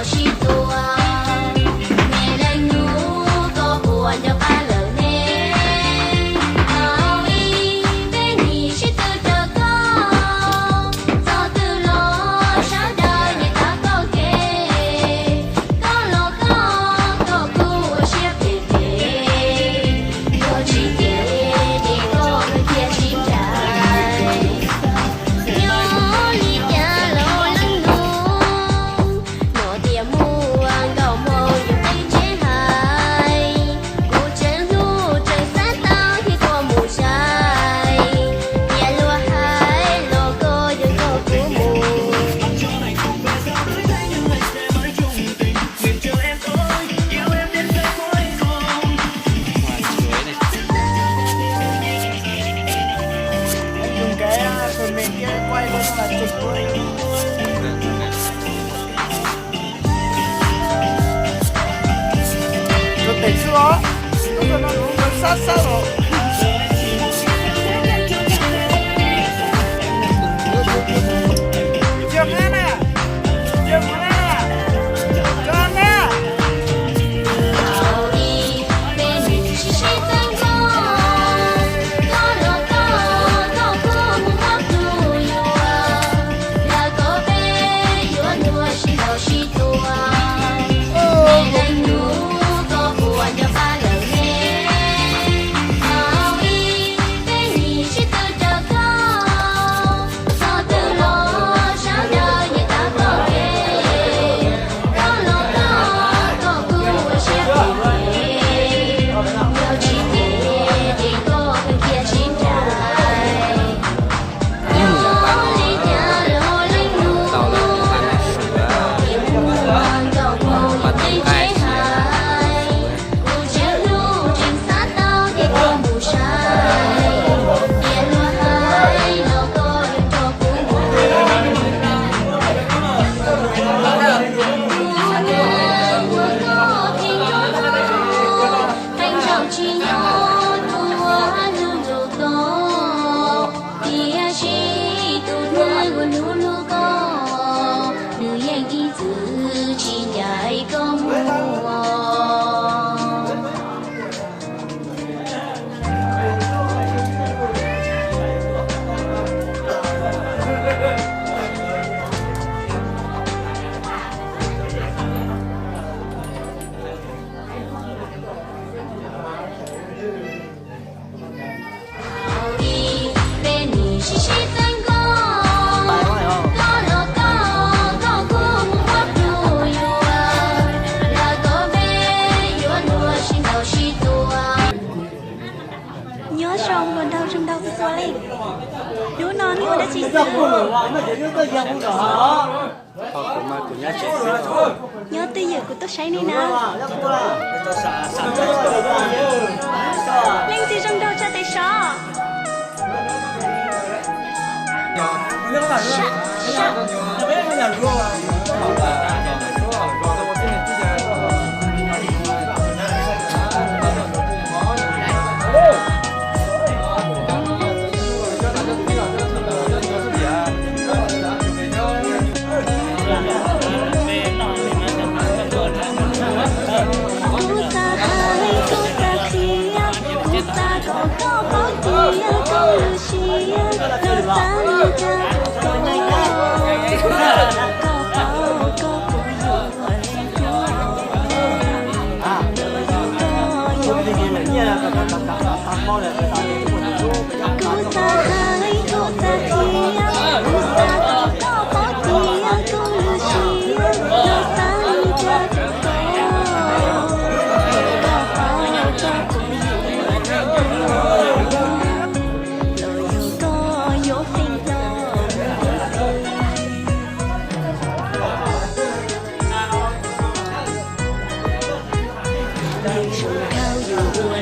sib tua, me leej nus koj puas nco qab lawm ne? Tau ib peb nig sib tw rau koj, txog twg los sawv daws nyiam tau koj kev. Koj los koj, koj kuj ua siab phem phem, yog tsis tias ces koj cia sib nraim. Nyob li cas los leej nus, no tias muaj nkauj hmoob yus qib ntsej hais, kuv tseem hlub tseem xav tau thiab koj mus sai, tias luag hais los koj yuav nrog kuv mus. Dùng cái à, phần mềm kia quay luôn là chụp luôn. Có thể chưa? Có thể nó đúng nó sát sát rồi. Chưa hết à? Chưa hết à? Cho ăn à? Tiam sis tus neeg uas hlub hlub koj, nws yeej ib txwm tsis ncaim koj mus. Nyob zoo hluas nraug zoo nraug txhua txhua leej. Hnub no nej ua dab tsi xwb? Nyob twj ywm kuv tuaj saib nej na. Leej twg zoo nraug tsa tes sov. Kuv xav hais, kuv xav qhia, kuv xav kom koj paub tias koj lub siab, koj xav li cas rau kuv, koj paub koj puas yuav li cas. Kuv xav hais, kuv xav qhia, kuv xav kom koj paub tias koj lub siab, koj xav li cas rau kuv, koj paub koj puas yuav li cas. Los yog koj yuav feem coob mus ib txhis. Nws zoo nkauj yus ua